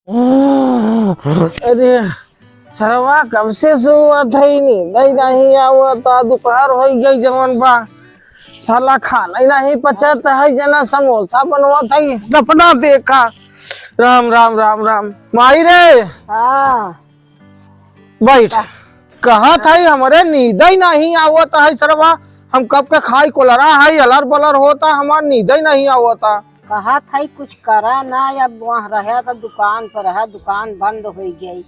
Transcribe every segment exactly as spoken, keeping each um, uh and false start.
अरे, सरवा कब से सोवत है, नींद ही नहीं आवता, दोपहर हो गई जवन बा, साला खाना ही नहीं पचत है, जना समोसा बनवत है, सपना देखा। राम, राम, राम, राम। माई रे। हाँ। बैठ। कहत है, हमरे नींद ही नहीं आवत है सरवा, हम कब के खाई कोलरा है, अलर बलर होता, हमार नींद ही नहीं आवता। कहत है, कुछ करा ना, अब वहाँ रहे तो दुकान पर रहे, दुकान बंद हो गई,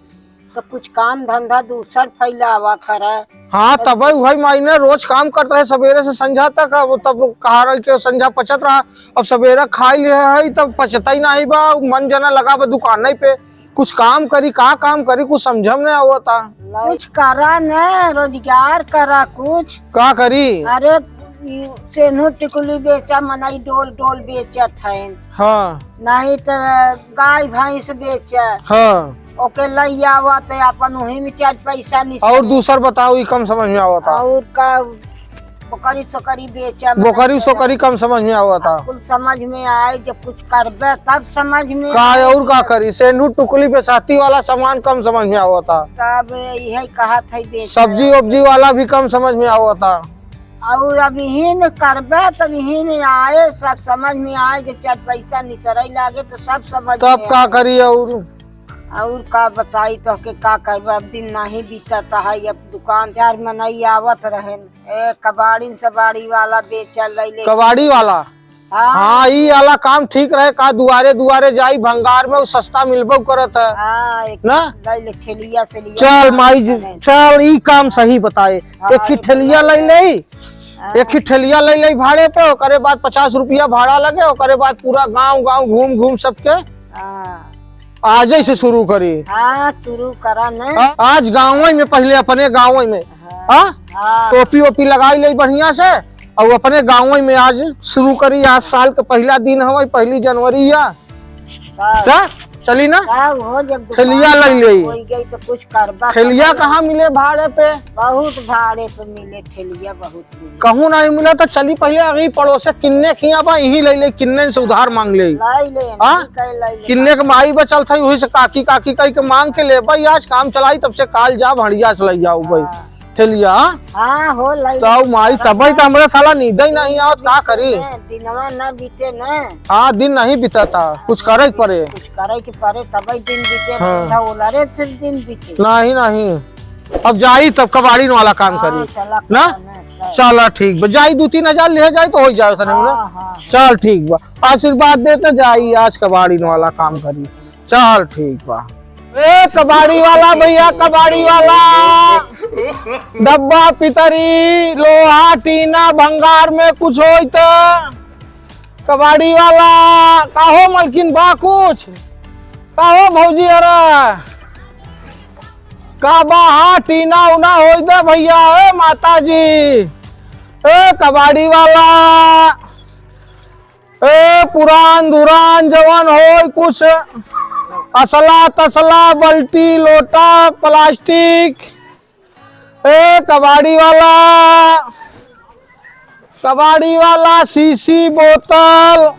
तो कुछ काम धंधा दूसर फैलावा करे। हाँ, तब वही मायने रोज काम करत रहे सबेरे से संझा तक, अब तब कहा रहे कि संझा पचत रहा, अब सबेरे खाई लिहे है, तब पचता ही नहीं बा, मन जना लगा बा दुकान नहीं पे। कुछ काम करी, का काम करी, कुछ समझम नहीं आवता। कुछ करा न, रोजगार करा कुछ। का करी? अरे, ई सेनू टिकुली बेचा, मनई डोल डोल बेचत हैं। हाँ। नहीं तो गाय भैंस बेचा। हाँ। ओके लई आवा तो अपन वही में चार पैसा निकले। और दूसर बताओ, ई कम समझ में आवता। और का? बोकरी सोकरी बेचा, मतलब बोकरी सोकरी कम समझ में आवता। कुल समझ में आए, जब कुछ करबे तब समझ में का आए। और का करी, सेंधु टुकली पे साथी वाला सामान कम समझ में आवता। तब यही कहत है बेचे। सब्जी उब्जी वाला भी कम समझ में आवता। और अब यही न करबे तब यही में आए, सब समझ में आए, जब चार पैसा निसरे लागे तो सब समझ तब में का आए। करी और? और का बताई तोहके, का करबे, अब दिन नहीं बीतत है, अब दुकान चार मनई आवत रहे। ए, कबाड़ी सबाड़ी वाला बेचा लैले। कबाड़ी वाला? हाँ। हाँ, ई वाला काम ठीक रहे का, दुआरे दुआरे जाई, भंगार में उ सस्ता मिलबो करत है। हाँ, एक ना? लैले ठेलिया से लिया चल माई जी, चल ई काम सही बताए। हाँ, एक ही एक ठेलिया लैले। हाँ। एक ही ठेलिया लैले भाड़े पे, ओकरे बाद पचास रुपया भाड़ा लगे, ओकरे बाद पूरा गांव गांव घूम घूम सबके हाँ। आजे से शुरू करी। हाँ, शुरू करा न। हाँ, आज गाँव में, पहले अपने गाँव में, हाँ। हाँ? हाँ। टोपी ओपी लगाई ले बढ़िया से, और अपने गाँव में आज शुरू करी। आज साल के पहला दिन हवे, पहली जनवरी या। बस। का? चली ना? का हो, जब दुकान ठेलिया लई ले। हो गई तो कुछ करबा ठेलिया करबा। कहाँ मिले भाड़े पे? बहुत भाड़े पे मिले ठेलिया, बहुत। कहूँ नहीं मिला तो चली पहले अभी पड़ोसे किन्ने किया बा, यही ले ले, किन्ने से उधार मांग ले। लाई ले, हाँ? ठीक है, लाई ले। किन्ने के माई बचल था, वही से काकी काकी कही के मांग के ले भाई, आज काम चलाई, तब से काल जा भड़िया से ले जाओ भाई। हाँ। ठेलिया, हाँ? हाँ, हो लाई ले। तो माई तब ही तो हमरा साला नींद ही नहीं आवत, का करी? दिनवा न बीते न। हाँ, दिन नहीं बीता था, कुछ करे के पड़े। कुछ करे के पड़े, तब ही दिन बीते, हाँ। ठंडा ओला रे, फिर दिन बीते। नहीं, नहीं। अब जाई तब कबाड़ीन वाला काम हाँ, करी। चला, ना? चला, चला। चला ठीक बा, जाई दू तीन हजार ले जाई तो हो जाए तने हाँ, ना। हाँ। चल ठीक बा, आशीर्वाद दे तो जाई, आज कबाड़ीन वाला काम करी। चल ठीक बा। ए कबाड़ी वाला भैया, कबाड़ी वाला, डब्बा पितरी, लोहा टीना भंगार में कुछ होई तो कबाड़ी वाला, काहो मलकिन बा कुछ? काहो भौजी अरा? का बा? हाँ, टीना उना होई दे भैया, ए माता जी, ए कबाड़ी वाला, ए पुरान धुरान जवन होई कुछ, असला तसला, बल्टी, लोटा, प्लास्टिक, ए कबाड़ी वाला, कबाड़ी वाला, शीशी, बोतल,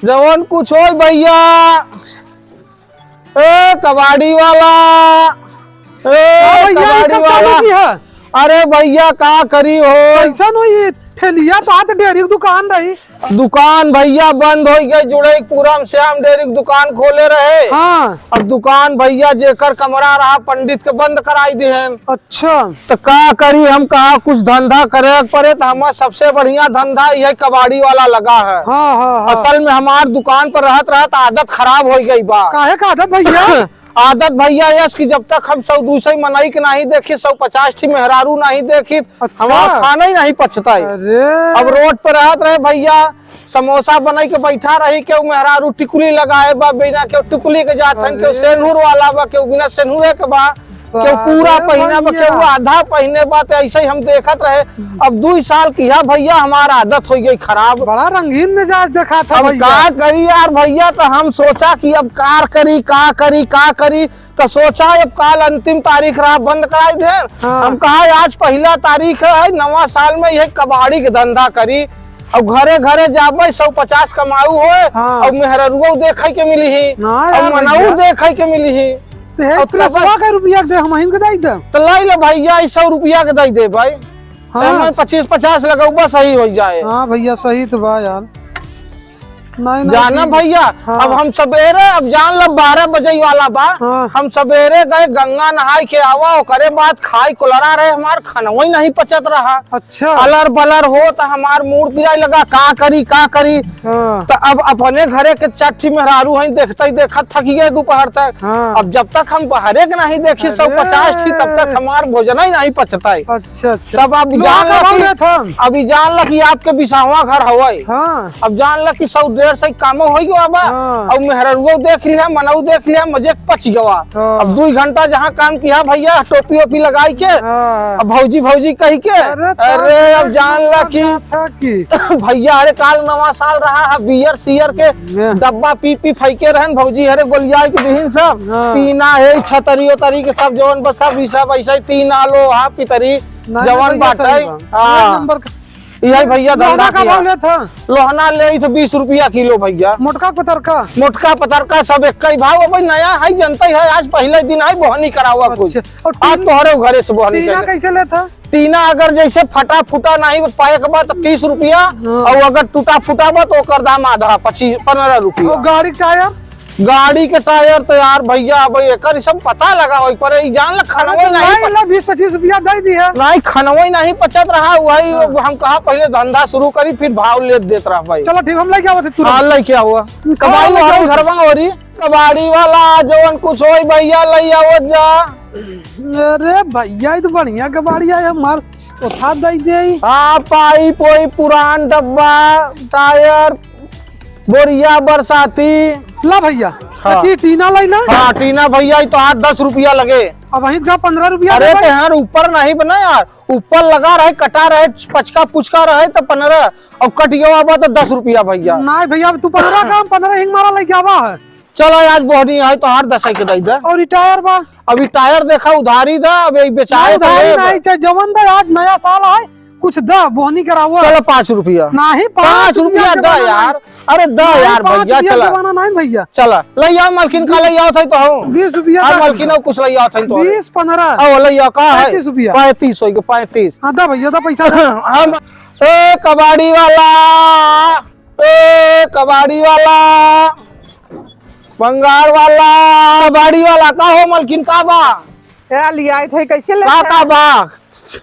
जवन कुछ होई भैया। ए कबाड़ी वाला, ए का भैया, ई कबाड़ी सब चालू वाला। की है? अरे भैया, का करी हो? कैसन हो ये ठेलिया? तो आज डेयरी की दुकान रही। दुकान भैया बंद हो गई, जुड़े पूरा हम श्याम डेयरी की दुकान खोले रहे। हाँ। अब दुकान भैया जेकर कमरा रहा पंडित के बंद कराई दिहन। अच्छा। तो का करी, हम कहा कुछ धंधा करे के पड़े, तो हमार सबसे बढ़िया धंधा यह कबाड़ी वाला लगा है। हाँ, हाँ, हाँ। असल में हमार दुकान पर रहत रहत आदत खराब हो गई बा। काहे का आदत भैया? आदत भैया यस कि जब तक हम सौ दू सौ मनई के नहीं देखी, सौ पचास ठी मेहरारू नहीं देखी, अच्छा। हमार खाना ही नहीं पचता है। अरे। अब रोड पे रहत रहे भैया, समोसा बनाई के बैठा रही, केहू मेहरारू टिकुली लगाए बा, बिना केहू टिकुली के जात हन, केहू अरे। सेनुर वाला बा, केहू बिना सेनुरे के बा, केहू पूरा अरे पहिना बा, भैया। केहू आधा पहिने बा, तो ऐसे ही हम देखत रहे। अब दुई साल किया भैया, हमार आदत हो गई खराब। बड़ा रंगीन मिजाज देखा था अब भैया। का करी यार भैया, तो हम सोचा कि अब कार करी, का करी, का करी, तो सोचा अब काल अंतिम तारीख रहा, बंद कराई दे। हाँ। हम कहा आज पहला तारीख है, नवा साल में यह कबाड़ी के धंधा करी। अब घरे घरे जाबे, सौ पचास कमाऊ होए, हाँ। अब मेहररुओ देखे के मिली ही, ना अब यार मनऊ भैया। देखे के मिली ही। तो हे अब तब प्रेसवा के रुपया दे, हम हिन के दे दे। तो लाई ले भैया, ई सौ रुपया के दे दे भाई। हाँ। एमे पच्चीस पचास लगौबा, सही हो जाए। हाँ भैया, सही तो बा यार। नहीं, नहीं, जाना ठीक। भैया, हाँ। अब हम सबेरे, अब जान लब बारह बजे वाला बा। हाँ। हम सबेरे गए गंगा नहाए के आवा, ओकरे बाद खाई कुलरा रहे, हमार खनवई नहीं पचत रहा। अच्छा। अलर बलर होत हमार मूड़ पिराई लगा, का करी, का करी। हाँ। त अब अपने घरे के चार ठी मेहरारू हैं, देखते ही देखत थक गए दोपहर तक। हाँ। अब जब तक हम बहरे के नहीं देखी सौ पचास ठी, तब तक अरे। हमार भोजन ही नहीं पचता है। अच्छा, अच्छा। तब अब लोहा जान का ला भाव कि, लेत हम। अभी जान ला कि आपके बिसावा घर हवै। हाँ। अब जान ला कि सौ डेढ़ सौ कामो होइ गवा बा। हाँ। अब मेहररुओ देख लिया, मनऊ देख लिया, मजे के पच गवा। हाँ। अब दुई घंटा जहाँ काम किया भैया, टोपी ओपी लगाई के, हाँ। अब भौजी भौजी कही के, अरे, अरे, अब जान ला कि था कि भैया, अरे, काल नवा साल रहा है, बियर सियर के ये। डब्बा पी पी फेंके रहन भौजी, अरे, गोलियाई के दिहिन सब। हाँ। टीना है, छतरी उतरी के सब जवन बस सब, ई सब ऐसे ही टीना, लोहा, पितरी, नहीं, जवन भैया, सही बाटे। बा। हाँ। एक नंबर का। यही भैया लोहना धंधा का किया। भाव लेत ह? लोहना लेइत ह बीस रुपया किलो भैया। मोटका पतरका? मोटका पतरका सब एक ही भाव। अब नया है, जनते है, आज पहले दिन है, बोहनी करावा कुछ। अच्छा, और आज टीन-, तोहरे घरे से बोहनी टीना कइले। कैसे लेत ह? टीना अगर जैसे फटा फुटा नहीं पाए के बाद तो तीस रुपया, हाँ। और अगर टूटा फुटा बा तो ओकर दाम आधा, पच्चीस, पन्द्रह रुपया। और गाड़ी के टायर? गाड़ी के टायर तो यार भैया, अब एकर ई सब पता लगा होई पर ई जान ला खनवई अरे तो नहीं लाई प- ला, बीस पच्चीस रुपया दे दी है। नहीं, खनवई नहीं पचत रहा, वही हाँ। हम कहा पहले धंधा शुरू करी, फिर भाव लेत देत रहा भाई। चलो ठीक, हम लेके आवत है तुरंत। हाँ, लेके आओ। निकाल कबाड़ी लेके वाला आओ। घरवा ओरी, कबाड़ी वाला जवन कुछ होई भैया, ले आवत जा। अरे भैया, ई तो बढ़िया कबाड़ी है, हमार उठा दे दे। हाँ, पाइप ओइप, पुरान डब्बा, टायर, बोरिया, बरसाती। ला भैया, हाँ। देखी टीना लाई ना। हाँ, टीना भैया, ई तो आठ दस रुपया लगे। अब वहीं का पन्द्रह रुपया अरे दे भाई। तो यार, ऊपर नहीं बना यार, ऊपर लगा रहे, कटा रहे, पचका पुचका रहे तो पन्द्रह, और कट गया बा तो दस रुपया भैया। नहीं भैया, अब तू पन्द्रह का, हम पन्द्रह हिंग मारा लेके आवा है। चलो, आज बोहनी है तो आठ दस के दे दे। और ई टायर बा? अभी टायर देखा, उधारी दा, अब यही बेचाए नहीं, तो उधारी ले नहीं बा। चाहे जवन दा, आज नया साल आए, कुछ दा, बोहनी करावा। चलो, पाँच रुपया। नहीं, पाँच पाँच रुपया रुपया के दा बना यार। नहीं। अरे दा नहीं, यार पाँच भैया, रुपया चला। के बना नहीं भैया। चला, ले आओ मालकिन, का ले आओ थे तो हूँ। बीस रुपया हाँ, का मालकिन, कुछ? और कुछ ले आओ थे तो। बीस, पन्द्रह। आओ, ले आओ, का है? पैंतीस रुपया। पैंतीस हो गए, पैंतीस। हाँ, दा भैया, दा पैसा दा। हम, ए कबाड़ी वाला, ए कबाड़ी वाला, बंगाल वाला, कबाड़ी वाला, का हो मलकिन, का बा? ए, लियाए थे, कैसे ले का, थे? का बा?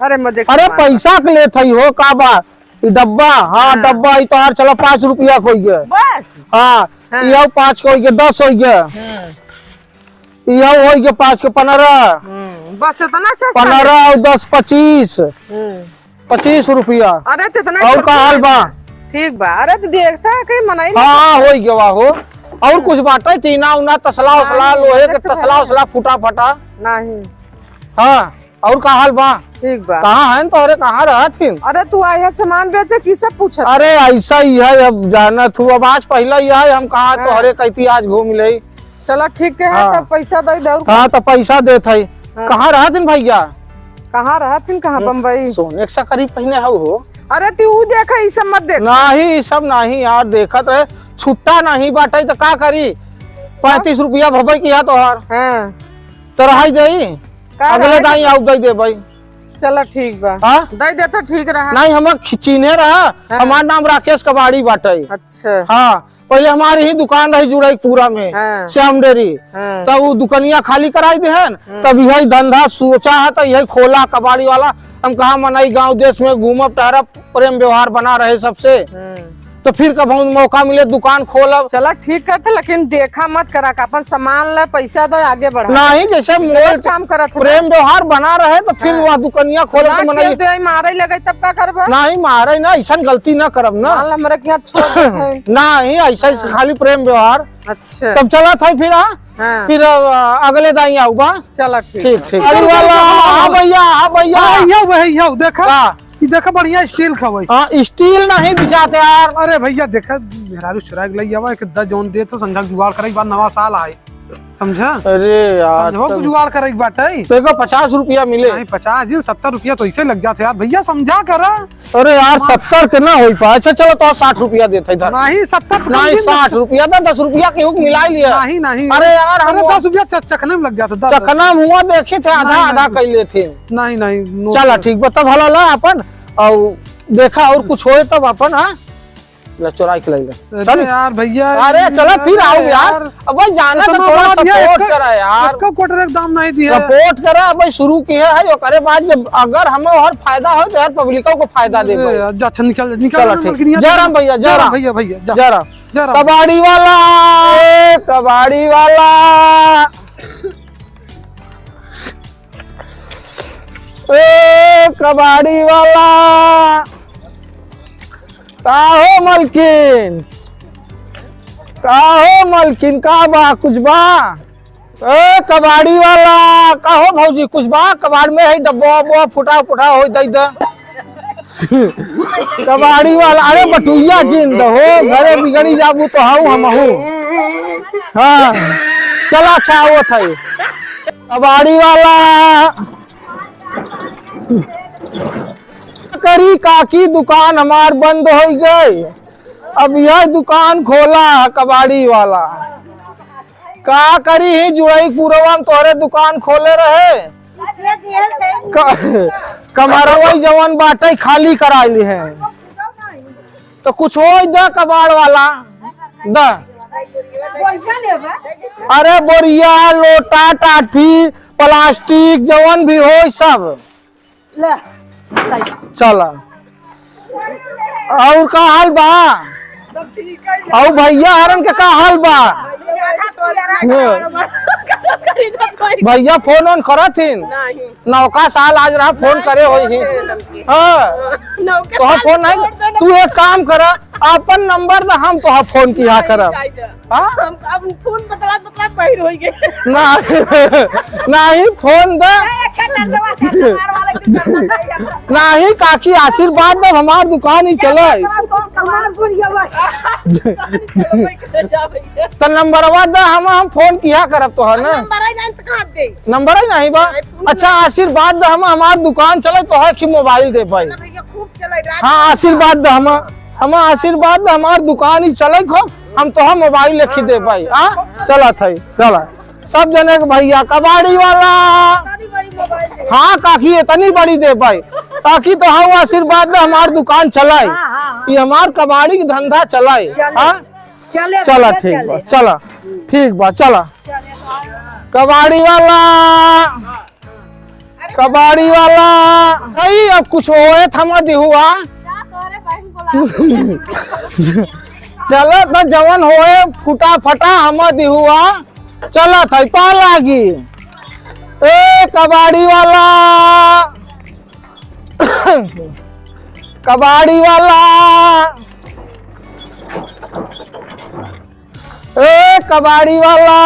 अरे, मजे के अरे, मार। पैसा के लेत हई हो, का बा? ई डब्बा, हाँ, हाँ। डब्बा, ई तोहार चला पाँच रुपया के होई गए। बस? हाँ, हाँ। ई आओ पाँच के होई गए, दस होई गए। हम्म। ई आओ होई गए पाँच के पन्द्रह। हम्म, बस इतना सस्ता पन्द्रह है? और दस पच्चीस। हम्म। पच्चीस रुपया। अरे, तो इतना और का छोटका हाल है। बा? ठीक बा। अरे, तो देखता है कहीं मनाई हाँ, नहीं। हाँ, होई गवा हो। और कुछ बाटे, टीना उना, तसला उसला, हाँ, लोहे के देखते तसला हैं। उसला, फूटा फटा। नहीं। हाँ, और का हाल बा? ठीक बा। कहाँ हैं तोहरे, कहाँ रहत हिन? अरे, तू आया सामान बेचे, की सब पूछत? अरे, ऐसा ही है, अब जाना तू, अब आज पहला ही है, हम कहा हाँ। तोहरे कहती आज घूम ले। चला, ठीक है, हाँ। तब पैसा दे दे, और हाँ, का? तब पैसा देत है। हाँ। कहाँ रहत हिन भैया? कहाँ रहत हिन, कहाँ? हम्म, बम्बई? सोने के सकरी पहने हऊ हो। अरे, तू ऊ देखे, ई सब मत देख। नाही, ई सब नाही यार, देखत रहे, छुट्टा नाही बाटे, तो का करी? पैंतीस रुपया भबई किया तोहार। हाँ। तो रहाई देई, का अगले रहाई दाई देई? आउ दे दे भाई। चला, ठीक बा। हाँ? दे दे तो ठीक रहा। नहीं, हम खि-, चीन्हे रहा, हाँ। हमार नाम राकेश कबाड़ी बाटे। अच्छा। हाँ, पहले हमारी ही दुकान रही जुड़ाईपुरा में, हाँ। श्याम डेयरी। हाँ। तब वो दुकनिया खाली कराई देहन, हम्म। तब यही धंधा सोचा है, तो यही खोला कबाड़ी वाला। हम कहा मनई गांव देश में घूमब टहरब, प्रेम व्यवहार बना रहे सबसे। हम्म। तो फिर कब हम मौका मिले दुकान खोलब। चला ठीक करते, लेकिन देखा मत करा, का अपन सामान ले, पैसा दे, आगे बढ़ा। नहीं, जैसे गलत मोल काम करत है। प्रेम व्यवहार बना रहे तो फिर हाँ। वह दुकनिया खोलब ना तो मनई खेल दे, मारे लगे तब का करबा? नहीं मारे ना, ऐसा गलती ना करब ना। मान ला हमरा के यहाँ छोड़ देत है। नहीं, ऐसा ही हाँ। खाली प्रेम व्यवहार। अच्छा। तब चला था फिर, हाँ? हाँ। फिर, अ, अगले दाई आऊ बा। चला ठीक ठीक, है। ठीक। अरे वाला, हाँ भैया, हाँ भैया। हाँ, यो भाई, यो, देखा? का? ई देखा, बढ़िया steel का भाई। हाँ, steel नहीं बिचाते यार। अरे भैया, देखा, मेहरारू चुराए के लई आवा, एक द जौन दे तो संझा जुगाड़ करे, एक बार नवा साल आए। समझा? अरे यार, समझो, तब कुछ जुगाड़ करे के बाटे। तो एगो पचास रुपया मिले। नहीं, पचास जिन, सत्तर रुपया तो ऐसे लग जाते यार, भैया समझा करा। अरे यार, सत्तर के ना होई पाए। अच्छा चलो, तो साठ रुपया देते इधर। नहीं, सत्तर से कम नहीं, नहीं। साठ रुपया दे, दस रुपया के हुक मिला लिया। नहीं, नहीं। अरे यार, अरे हम दस रुपया च-, चखने में लग जाता, दस। चखना मुआ देखे थे, आधा नहीं, आधा नहीं। कर लेते। नहीं, नहीं, नो चला, चलो। ठीक बा, तब हला ला अपन, और देखा और कुछ होए तब अपन, हाँ? ले, चोराई के ले ले। अरे चल। यार भैया, अरे चलो, फिर आओ यार। यार। अब भाई जाना तो इतना थोड़ा बड़ा दिया, सपोर्ट एक, करा यार। एक क्वार्टर एक दाम नहीं दिया। सपोर्ट करा, अब भाई शुरू किए है, ओकरे बाद जब अगर हमें और फायदा हो तो यार पब्लिकों को फायदा दे अरे भाई। यार, जा, अच्छा, निकल, निकल, चलो निकल, ठीक। निकल, जय राम भैया, जय जय राम राम। भैया, भैया, जा। जय राम। जय राम। कबाड़ी वाला, ए, कबाड़ी वाला। ए, कबाड़ी वाला। का हो मलकिन? का हो मलकिन? का बा? कुछ बा? ए, कबाड़ी वाला, का हो भौजी? कुछ बा? कबाड़ में है डब्बा, उब्बा, फुटा, फुटा हो, दे दे। कबाड़ी वाला, अरे बटुइया जिंद हो, घरे बिगड़ी जाबू तो हाउ हमहू। हाँ, चला अच्छा आवत है। कबाड़ी वाला, करी काकी दुकान हमार बंद होइ गई, अब यह दुकान खोला है कबाड़ी वाला। का करी ही जुड़ई पुरवा में तोहरे दुकान खोले रहे। क-, कमरवई जवन बाटे खाली कराइली है। तो कुछ होई द कबाड़ वाला, द। अरे बोरिया, लोटा, टाठी, प्लास्टिक जवन भी होई सब। ले। चला। और का हाल बा? सब ठीक है। और भैया हरन के का हाल बा? भैया हरन के का हाल बा? भैया फोन ओन करत हिन? नहीं। नौका साल आज रहा, फोन करे होई ही। हाँ। नौका तो साल फोन नहीं, छोड़ देना। तू एक काम कर, अपन नंबर द, हम तोहा फोन किहा करब। नहीं, नहीं, नहीं। हाँ? हम अब फोन बतलात बतलात बहिर होई गए। ना, नहीं, फोन द। नहीं, काकी, आशीर्वाद द, हमार दुकान ही चले। तो नंबरवा द, हम, हम फोन किहा करब तोहा ना। नंबर ही नहीं तो कहाँ दे? नंबर ही नहीं बा। नहीं, फोन अच्छा, नहीं। आशीर्वाद द, हम, हमार दुकान चले, तोहा कि मोबाइल दे पाई। ना भैया, खूब चले, रात हाँ, भर। आशीर्वाद द, हम, हम आशीर्वाद द, हमार दुकान ही चले, खूब हम तोहा मोबाइल लिखी दे पाई। हाँ, चला था, चला। सब जने के भैया कबाड़ी वाला। हाँ काकी, इतनी बड़ी दे पाई। काकी तो हम आशीर्वाद दे, हमार दुकान चलाए। हाँ, हाँ, हाँ। ये हमार कबाड़ी के धंधा चलाए। चले, हाँ? चले चला, भैया, ठीक चले। बा, चला। ठीक बा, चला। चले, हाँ। कबाड़ी वाला। कबाड़ी वाला, नहीं, अब कुछ होए थमा दिहुआ। जा तोरे बहन बोला। चला त जवन होए फुटा फटा हम दिहुआ। चला था पा लागी। ए कबाड़ी वाला, कबाड़ी वाला। ए कबाड़ी वाला,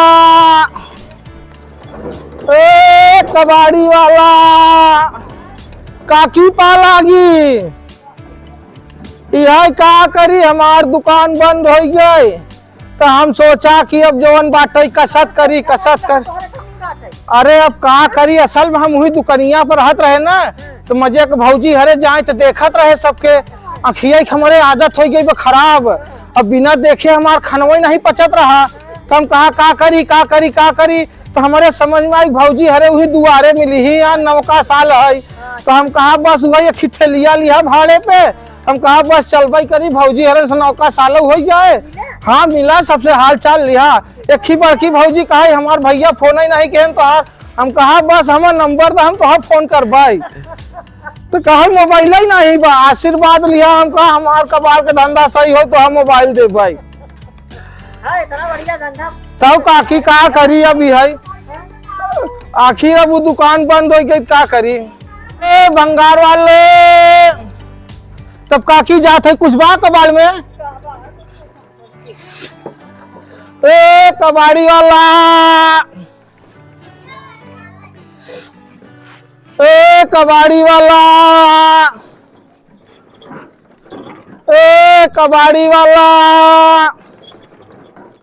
ए कबाड़ी वाला, काकी पा लागी। इहै का करी, हमार दुकान बंद होइ गई, त हम सोचा कि अब जवन बाटे कसत करी, कसत कर। अरे अब का करी, असल में हम उही दुकनिया पर रहत रहे ना, तो मजे के भौजी हरे जाए तो देखत रहे सबके, अखिया के हमरे आदत होइ गई बा खराब। अब बिना देखे हमार खनवई नहीं पचत रहा, तो हम कहा का करी, का करी, का करी, तो हमरे समझ में आई भौजी हरे उही दुआरे मिली ही, यहाँ नवका साल है, तो हम कहा बस वही एक ठेलिया लिहा भाड़े पे, हम कहा बस चलबई करी भौजी हरन से नवका साल होइ जाए। हाँ मिला सबसे हाल चाल लिहा। एक ही बड़की भौजी कहा हमार भैया फोन ही नहीं केहन तोहार, हम कहा बस हमार नंबर द, हम तोहार फोन करबई। तो कहा मोबाइल ही नहीं बा, आशीर्वाद लिहा, हम कहा हमार कबाड़ के धंधा सही हो तो हम मोबाइल देबई। हाँ, इतना बढ़िया धंधा। तब काकी का करी अभी है, आखिर अब वो दुकान बंद होइ गई, का करी? ए भंगार वाले, तब काकी जात है कुछ बा कबाड़ में? ए कबाड़ी वाला, ए कबाड़ी वाला, ए कबाड़ी वाला,